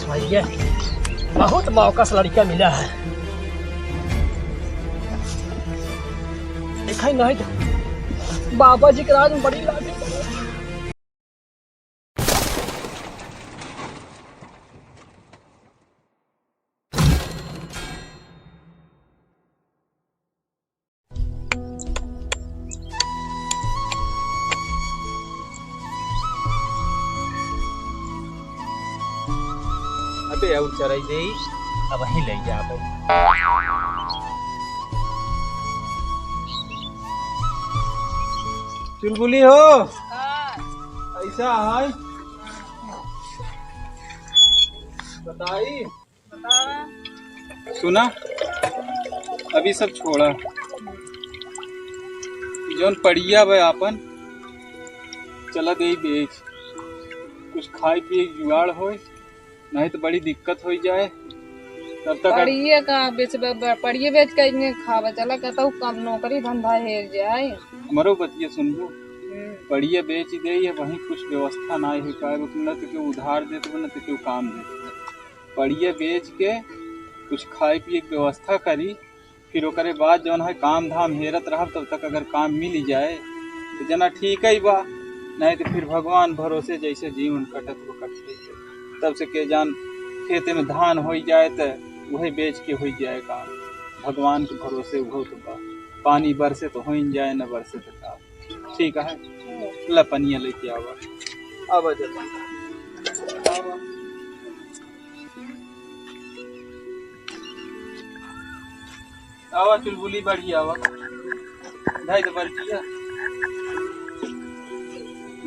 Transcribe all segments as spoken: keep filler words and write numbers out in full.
भैया, बहुत मौका से लड़का मिला है। देखा ही नहीं तो बाबा जी के राज में बड़ी लाठी पड़ी। अबे और चराई देई, अब वहीं ले जा अब। चुलबुली हो। हाँ। ऐसा है। बताई। सुना, अभी सब छोड़ा। जौन पड़िया बा आपन, चला देई बेच, कुछ खाए पिए के जुगाड़ होए, नहीं तो बड़ी दिक्कत हो जाए। तब तक पड़िए का बेच, ब-, ब-, पड़िए बेच के इनके खावा, चला कहता हूँ काम नौकरी धंधा हेर जाए। हमरो बतिया सुनबू, हम्म। पड़िए बेच दे, ये वहीं कुछ व्यवस्था ना है का, न तो केहू उधार देत बा, न तो केहू काम देत बा। पड़िया बेच के कुछ खाए पिए के व्यवस्था करी, फिर ओकरे बाद जौन है काम धाम हेरत रहब, तब तक अगर काम मिल जाए तो जना ठीक ही बा, नहीं तो फिर भगवान भरोसे जैसे जीवन कटत हो कटते। तब से के जान खेते में धान हो जाए तो वही बेच के हो जाए काम, भगवान के भरोसे उहो तो बा, पानी बरसे तो हो जाए, न बरसे तो का। ठीक है, ला पनिया लेके आवा। आवा जल्दी। आवा। आवा चुलबुली बढ़िया आवा। धई दे बल्टिया।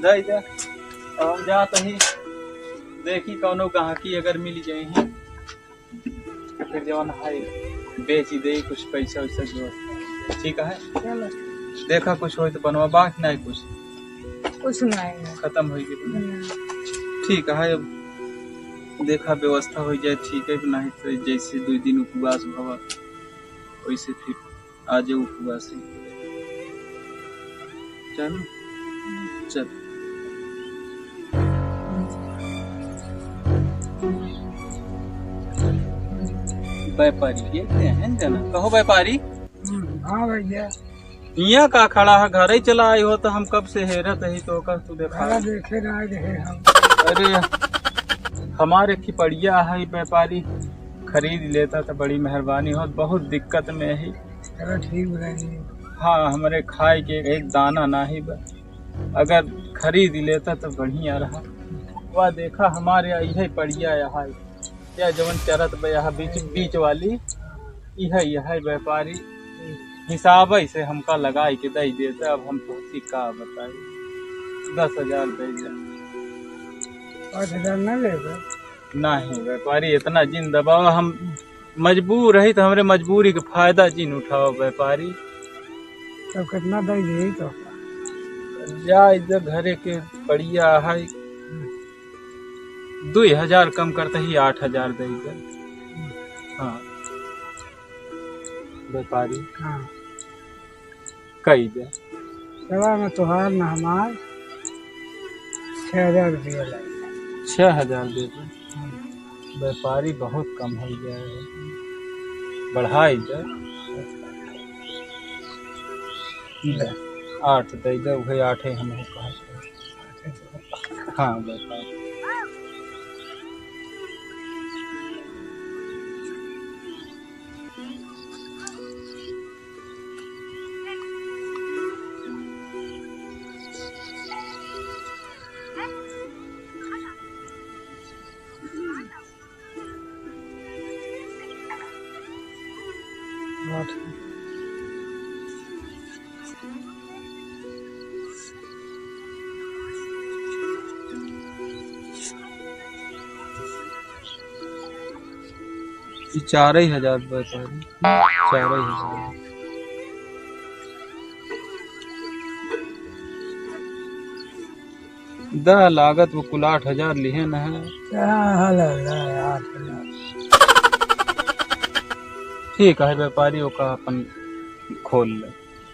धई दे। अब हम जात ही। देखी कौनो गाहकी अगर मिल जाए ही। फिर जवन है, बेच ही दे, कुछ पैसा वैसा जो। ठीक है? चलो। देखा कुछ होई तो बनवा, बाकी नहीं कुछ। कुछ नहीं है। खत्म होई गई। हम्म। ठीक है, अब देखा व्यवस्था हो जाए, ठीक है, नहीं तो जैसे दो दिन उपवास भवा, वैसे फिर आज उपवास है। चलो, चल। व्यापारी, ये क्या है जना? कहो व्यापारी। हम्म, हाँ भैया। हियाँ का खड़ा है, घर ही चला आई हो तो हम कब से हेरत ही तो का तू देखा। हाँ, देखे ना रहे हम। अरे, हमारे की पड़िया है व्यापारी, खरीद लेता तो बड़ी मेहरबानी होत, बहुत दिक्कत में है। चलो ठीक बा जी। हाँ, हमरे खाए के एक दाना नाही बा, अगर खरीद लेता तो बढ़िया रहा। वाह, देखा हमारे यहाँ यही पड़िया है, या जवन चरत बा यहाँ बीच, बीच वाली, यह, यह व्यापारी हिसाब से हमका लगाई के दई देता। अब हम तोहसी का बताई, दस हजार दे दे। पाँच हजार ना लेबे? नहीं व्यापारी, इतना जिन दबावा, हम मजबूर रही तो हमरे मजबूरी के फायदा जिन उठाओ व्यापारी। तब कितना दे दी तो? जा इधर घरे के पड़िया है, दुई हजार कम करते ही आठ हजार दे दे। हाँ व्यापारी। हाँ। कई दे। सवा में तोहार ना हमार छह हजार रुपया लगे। छह हजार दे दे। हम्म। व्यापारी बहुत कम हो गया है, बढ़ाई दे। ले, आठ दे दे, वही आठ है हम कहा। हाँ, व्यापारी। ई चार ही हजार रुपये का है। चार ही हजार। द लागत वो कुल आठ हजार लिहे न है। हाँ, हाँ, ला, ला, आठ हजार। ठीक है, व्यापारी ओका अपन खोल ले,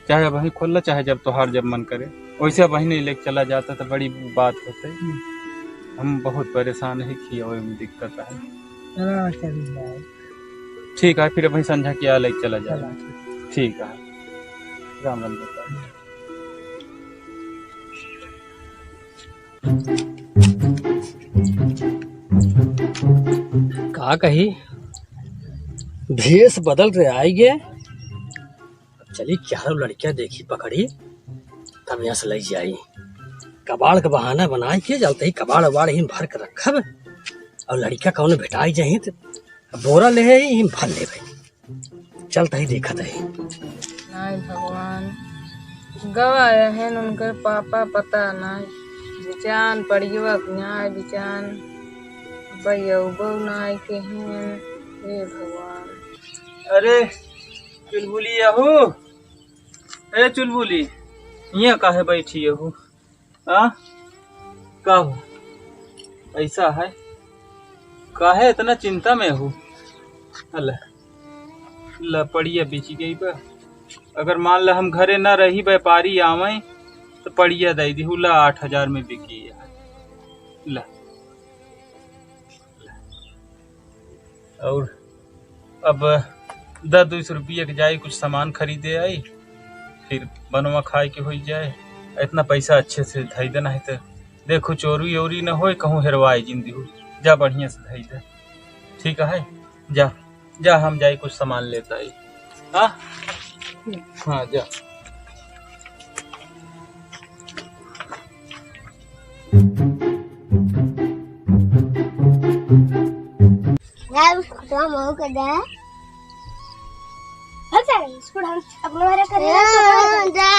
चाहे अबहीं खोल ले, चाहे जब तोहार जब मन करे, वैसे अबहीं नहीं लेके चला जाता तो बड़ी बात होते। हम्म। हम बहुत परेशान है, खियावे में दिक्कत है। हाँ, चल जाए। ठीक है, फिर अभी संझा किया ले चला जाए। चला। ठीक है, राम राम बेटा। का कही, भेष बदल रे आई गे। अब चली, क्यारो लड़किया देखी पकड़ी, तब यहाँ से लई जाई। कबाड़ का बहाना बनाई के चलते ही कबाड़ उबाड़ ही भर के रखब, और लड़किया कौन भेटाई जाही तो बोरा ले ही भर लेबे। चलते ही देखत ही। नाई भगवान, गवा रहेन उनकर पापा, पता नाई। बिचान पड़ियवा न्याय बिचान, बयौबो नाई केहेन। हे भगवान। अरे, चुलबुली अहू, ए चुलबुली, हियाँ काहे बैठी अहू? आ? का हो? ऐसा है? काहे इतना चिंता में हो? अल्लाह, ला पड़िया बिची गई बा। अगर मान ला हम घरे ना रही, व्यापारी आवे, तो पड़िया दे दी, ला आठ हजार में बिकी है। ला। और अब दस दुई सौ रुपया के जाई, कुछ सामान खरीदे आई, फिर बनवा खाए के होई जाए। इतना पैसा अच्छे से धई देना है तो देखो, चोरी ओरी न होए, कहूँ हेरवाए जिन दिहू। जा बढ़िया से धई दे, ठीक है? जा, जा, हम जाई कुछ सामान लेता आई। हाँ, हाँ, जा। यार, उसको तो हम और कर दे। अच्छा, इसको हम अपने वाले कर लेंगे, तो कर दे। जा।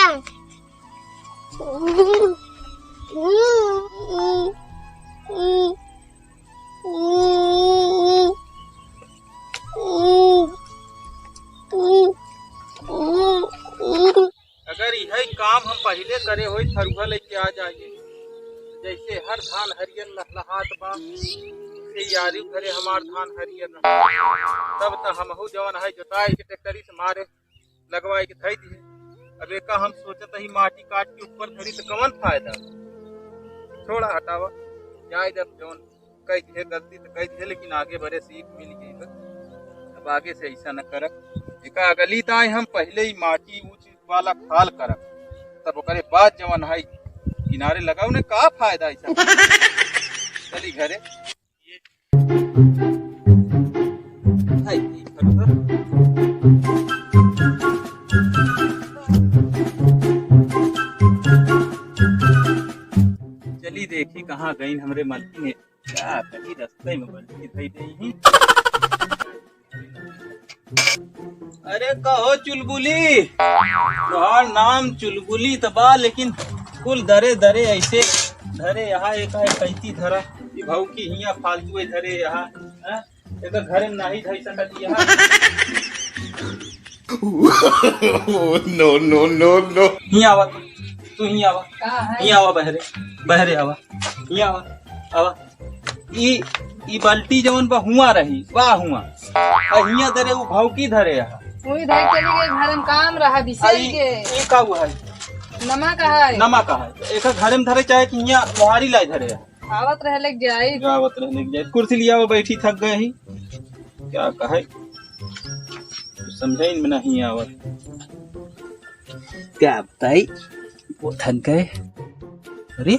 अगर यही काम हम पहिले करे होई, थरुआ लेके आ जाए, जैसे हर धान हरियर लहलहात बा, से यारी घरे हमार धान हरियर रहा, तब त हमहू जवन है जोताए के ट्रैक्टरी से मारे लगवाए के धई दिए। अब एका हम सोचत ही माटी काट के ऊपर धरी त कवन फायदा? छोड़ा, हटावा, जाए दे, जवन कह दिए गलती तो कह दिए, लेकिन आगे बड़े सीख मिल गई बा। अब आगे से ऐसा न करब। एका अगली दाएं हम पहले ही माटी ऊंच वाला खाल करब, तब ओकरे बाद जवन है किनारे लगाओ ने, का फायदा ऐसा? चली घरे। हाय, ई फटफट। चली देखी कहाँ गईन हमरे मलकिन है। का कही, रस्ते में बल्टी धई देई ही। अरे कहो चुलबुली, तोहार नाम चुलबुली त बा, लेकिन कुल दरे दरे ऐसे धरे यहाँ, एक है कैती धरा, ई भौकी हियाँ फालतू है धरे यहाँ, हैं? एक घरे में नाही धई सकत यहाँ। No, no, no, no। हियाँ आवा तू, तू हियाँ आवा, का है? हियाँ आवा बहरे, बहरे आवा, हियाँ आवा, आवा। ई, ई बाल्टी जवन बा हुआँ रही, बा हुआँ। आ हियाँ धरे उ भौकी धरे है। वही धरे चली गई, घर में काम रहा, बिसर आई, के। ई का हुआ है? नमा कहा है? नमा कहा है? एक घर में धरे चाहे कि हियाँ लोहारी लाई धरे है? आवत रहे लेके जाई। आवत रहे लेके जाई। कुर्सी लिया वो बैठी थक गए ही। क्या कहे? कुछ समझे इनमें नहीं आवत। क्या बताई? वो थक गए। अरे?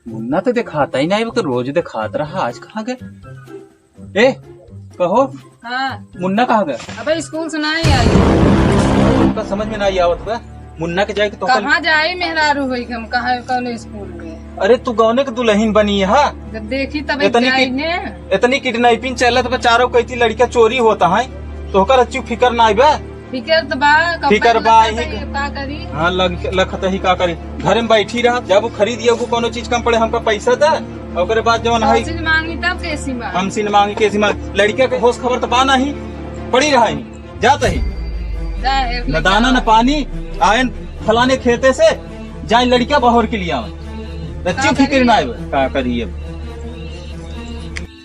मुन्ना तो दिखाता ही नहीं, वो तो रोज दिखात रहा, आज कहाँ गए? ए, कहो, हाँ। मुन्ना कहाँ गए? अबे स्कूल से नहीं आई। उनका समझ में नहीं आवत बा। मुन्ना के जाए के तो कहाँ जाए मेहरारू होई के हम कहाँ कौन स्कूल में? अरे तू गौने के दुल्हन बनी है, हाँ? जब देखी तब इतनी जाई कि-, ने। इतनी kidnapping चलत बा, चारों कैती लड़का चोरी होता है, तो ओकर अच्छी फिकर ना आई बा। फिकर त बा, कपड़ा फिकर बा, लत्ता ही त का करी? हाँ, लग-, लखत ही का करी? घरे में बैठी रहा, जब वो खरीद लिया, वो कोनो चीज कम पड़े, हमका पैसा दे, और ओकरे बाद जवन है, हमसे न मांगी तब कैसी मांगी? हमसे न मांगी, कैसी मांगी? लड़का के होश खबर त बा नहीं, पड़ी रहा ही, जात ही। जा, एक न दाना न पानी, आयन फलाने खेते से, जाए लड़का बहर के लिए आवे। बच्ची का फिक्र करी? ना आवे, का करी अब?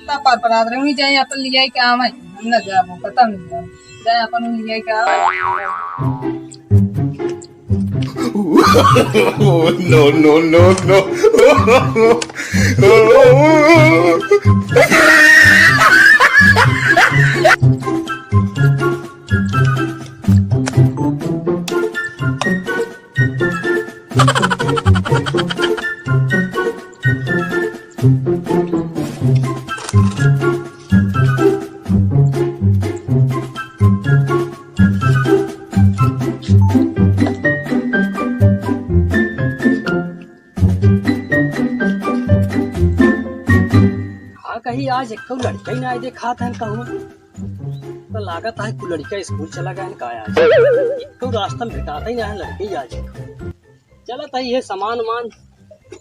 तब पर पर आदर हुई जाए, अपन लिया के आवे, हम ना जाबो, पता नहीं जाबो। जाए अपन लिया के आवे। No, no, no, no. हाँ, कहीं आज एक ठो लड़का ही ना देखात हन कहूँ। तो लागत है कि लड़का स्कूल चला गया का आज। एक ठो रास्ता में भेटात ही ना है लड़का ही आज एक ठो। चलत है ये सामान वामान,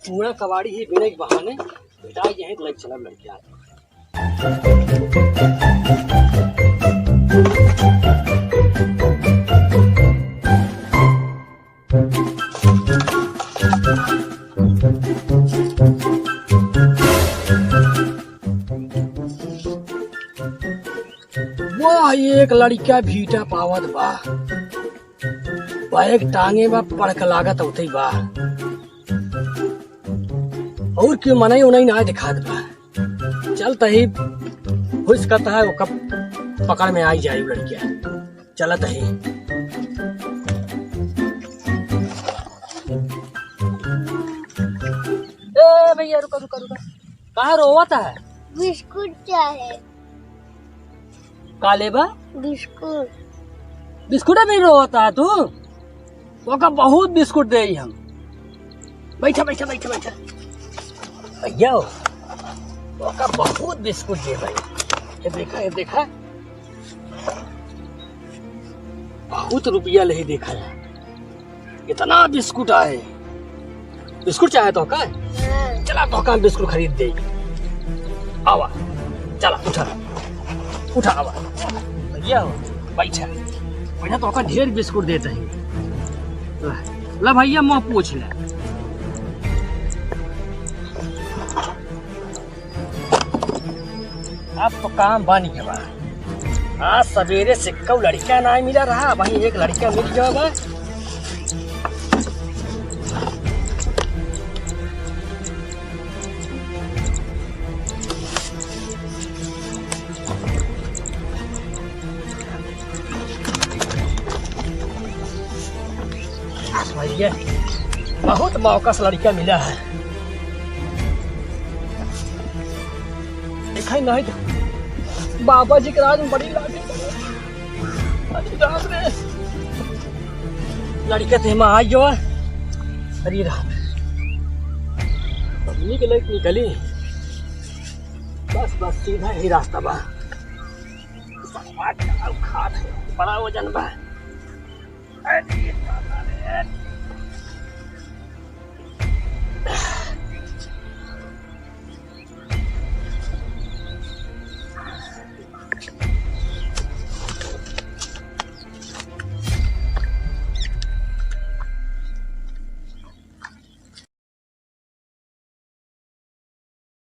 कूड़ा कबाड़ी ही बिने के बहाने भेटा गया है तो लग चला लड़का। वाह, एक लड़का भीटा पावत बा, बैग टांगे बा, पढ़ के लागत होते बा। और क्यों मनई उनई ना दिखात बा। चल तही हुस करता है, ओकर पकड़ में आई जाई लड़किया। चलत ही। ए भैया, रुका, रुका, रुका। कहाँ रोवत है? बिस्कुट चाहे। का लेबा? बिस्कुट। बिस्कुट अभी रोवत है तू? ओका बहुत बिस्कुट देई हम। बैठा, बैठा, बैठा, बैठा। भैया, ओका बहुत बिस्कुट दे भाई। ये देखा, ये देखा। बहुत रुपया ले देखा है। इतना बिस्कुट आए। बिस्कुट चाहे तो का? हाँ। चला तो का बिस्कुट खरीद दे। आवा। चला, उठा। उठा, आवा। भैया हो, बैठा। बैठा तो का ढेर बिस्कुट देते हैं। ला, ला भैया, मुँह पूछ ले। अब तो काम बन गया बा। आज सवेरे से कऊ लड़का ना मिला रहा, वहीं एक लड़का मिल गया बा। भैया, बहुत मौका से लड़का मिला है। देखा ही नहीं तो बाबा जी के राज में बड़ी लाठी पड़ी। अरे राम रे। लड़का तो एमा आ गयो। अरे राम। हमनी के लाइक निकली। बस, बस, सीधा ही रास्ता बा। भगवान का खात है, बड़ा वजन बा। अरे बाबा रे।